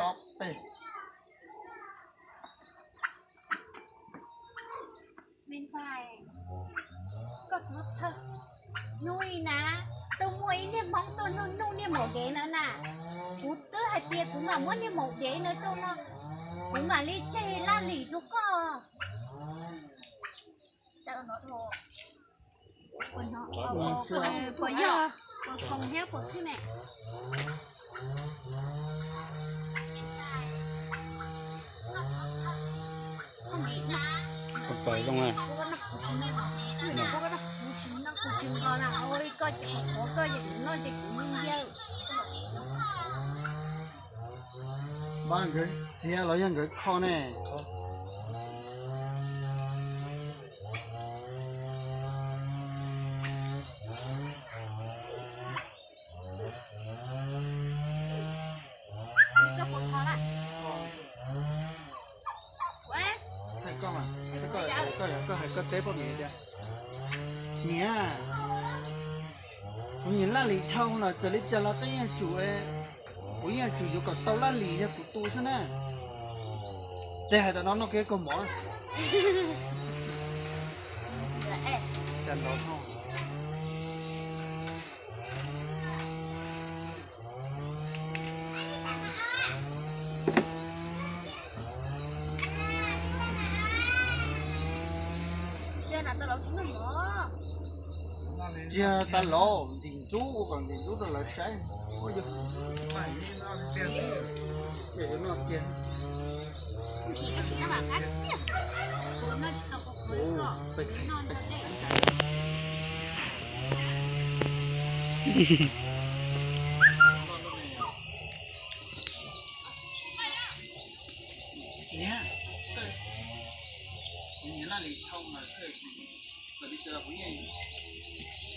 Ob peb. Me ntxhais, koj txhob txhawj. Hnub i na, twb muaj ib niag hmoob tuaj nug nug niag maum dev ntawd na. Kuv twb hais tias kuv mam muab niag maum dev ntawd rau no, kuv mam li tseg laj lim rau koj. Puas yog, puas khoo thiab puas khwb ne? Pais zoo na. Npab nkawd thiab los yog nkawd kho ne? Hais koj, koj hais koj teb poj niam tias, niam, kuv nyiam laj lim dhau lawm, txawm li cas los koj yeej tsum, kuv yeej tsum yuav kom tau laj lim yog kuv tu xwb na. Ces hais tam no noj kiag koj mov. Cas nrov no. Tsis tas los ntxim ntxub, ua kom ntxim ntxub rau lawv saib.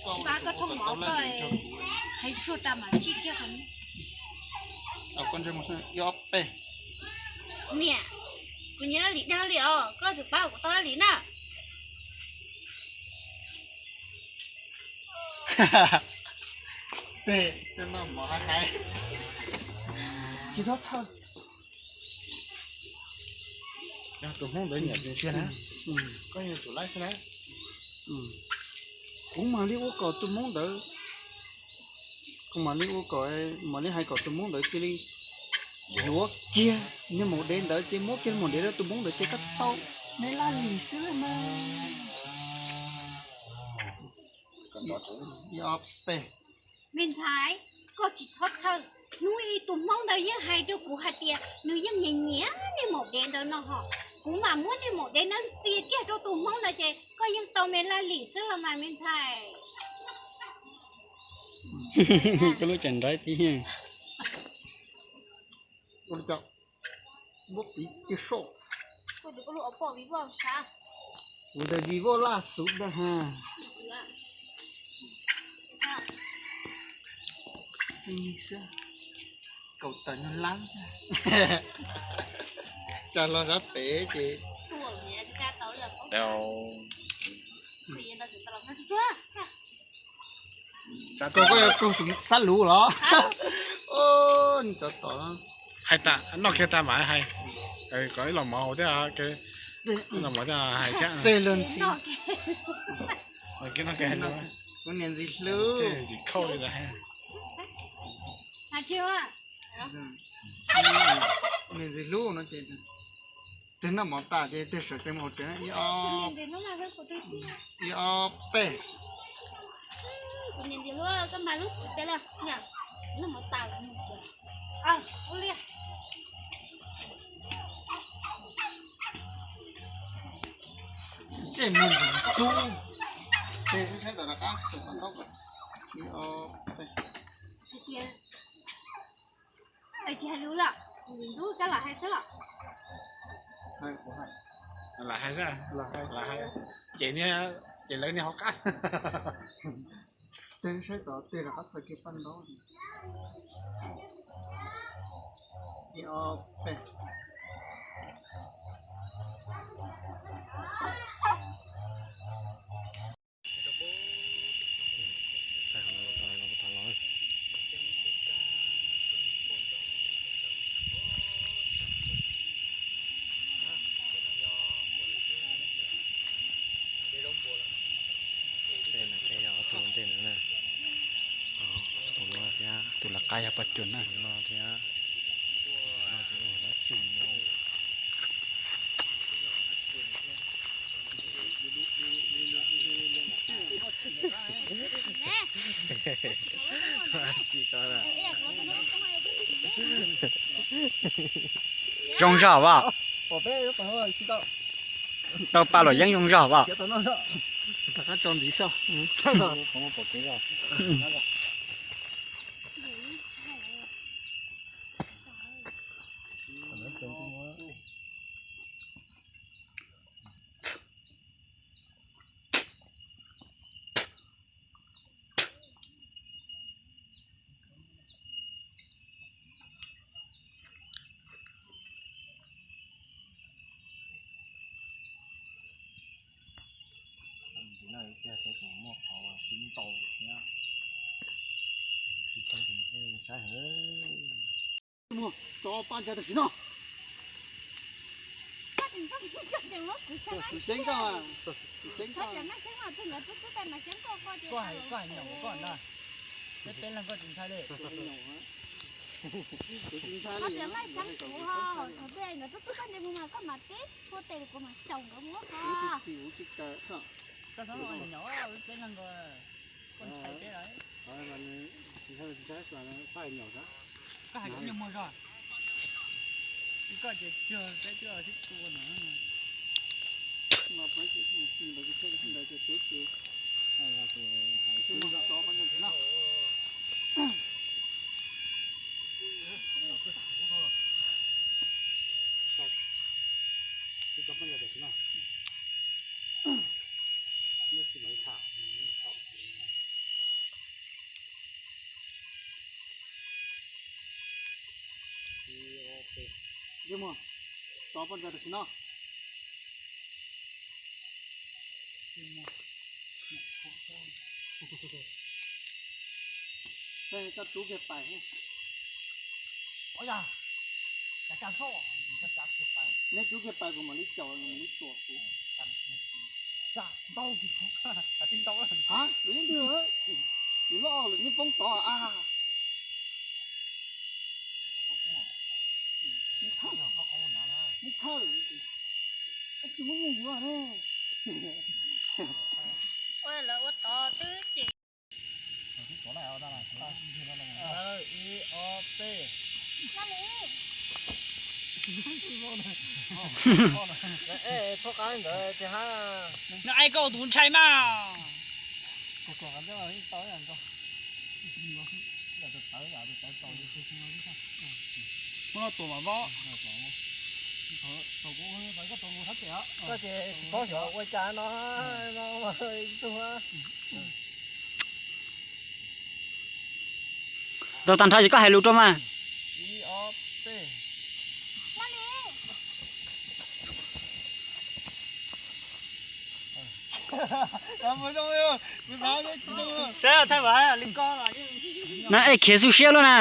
Npab, koj thooj mov koj hais tsuag tas mam tsij kiag qhov no. Ib ob peb. Niam, kuv nyiam laj lim dhau li os, koj tsum pab kuv tau laj lim na. Tej no mov hais hais, tsis txhob txhawj. Yog tus Hmoob ntawd nyiam tiag tiag na, koj yuav tsum laib xwb na. Kuv mam li ua kom tus Hmoob ntawd, kuv mam li ua kom, mam li hais kom tus Hmoob ntawd cia li yuav kiag niag maum dev ntawd ces muab kiag maum dev rau tus Hmoob ntawd ces koj tau me laj lim xwb mas. Ib ob peb. Me ntxhais, koj tsis txhob txhawj. Hnub i tus Hmoob ntawd yeej hais rau kuv hais tias nws yeej nyiam nyiam niag maum dev ntawd no hos. Kuv mam muab niag maum dev ntawd txiav kiag rau tus Hmoob ntawd ces koj yeej tau me laj lim xwb los mas me ntxhais. Koj lub tseem nrab tib. Ua li cas muab piv cia soj. Kuv ntawd Vivo laj xub ntag ha. Xwb, kaum tawm nyuag lab xwb. Tsa los sab pem ces. Koj, koj yuav kaug tus sab lub los? Nws cov tom no. Hais tas noj kiag tas mam hais. Kom ib los mov thiab, ib los mov thiab hais thiab. Tej lug ntxhi. Kuv niam ntxim hlub. Ntxim khauj li ntawd. Kuv niam ntxim hlub no ces twg noj mov tas ces twg sawv tsees mus hauv tsev. Ib ob peb. Ntsej muag ntxim ntxub. Ces wb saib tom rov qab xwm paj ntaub kom. Ib ob peb. Tsis hais lus lawm, ntxim ntxub kab lam hais xwb los. Lam hais xwb, lam hais, ces niag, ces lawv niag hauv qab. Tej saib tom tej rov qab xaws kiag paj ntaub. Ib ob peb. Tus lawv qab yog poj cuag na. Zoo zog os. Tau pa luam yeeb zoo zog os. Ntxiv no tiag peb tseem muaj qhov sib ntaus thiab. Tsis tau ces saib heev. Mus tso paj ntsa tam sim no. Kuv xeeb koj, kuv xeeb koj. Koj hais, koj hais nyom koj ntag. Peb peb leeg koj tsis ntshai li. Kuv tsis ntshai li. Nkawd twb twb koj nce mus mas koj mam tib tshua tes kuv mam xyaum nkawd mus. Kuv tsis txim, kuv tsis kaw. Koj txhob nyom, peb leeg ko, koj ntshai peb lawm. Tsis ntshai, koj hais cov niag muag zog. Koj ces cuag peb twb sib tua no. Mus, tso poj ntsa tam sim no. Koj rub kiag pais. Neb rub kiag pais kuv mam li caum, mam li tuam kuv. Ha, lwm ib ntwg, lwm loj lwm neb poob tod a. Neb thawj, neb thawj, tsis muaj nyiaj yuav ne. Ua lawv ua tod twb ces. Ib ob peb. Phoj qab ntawd ces hab. Nws aib koj tus ntshai mas. Muab no tuam mam vob. Koj ces tsis paub xyov ua cas no, no ib tug. Tau tag nrho ces koj hais lus rau mas. Saib thaj li ko. No es khiav xub siab luaj na.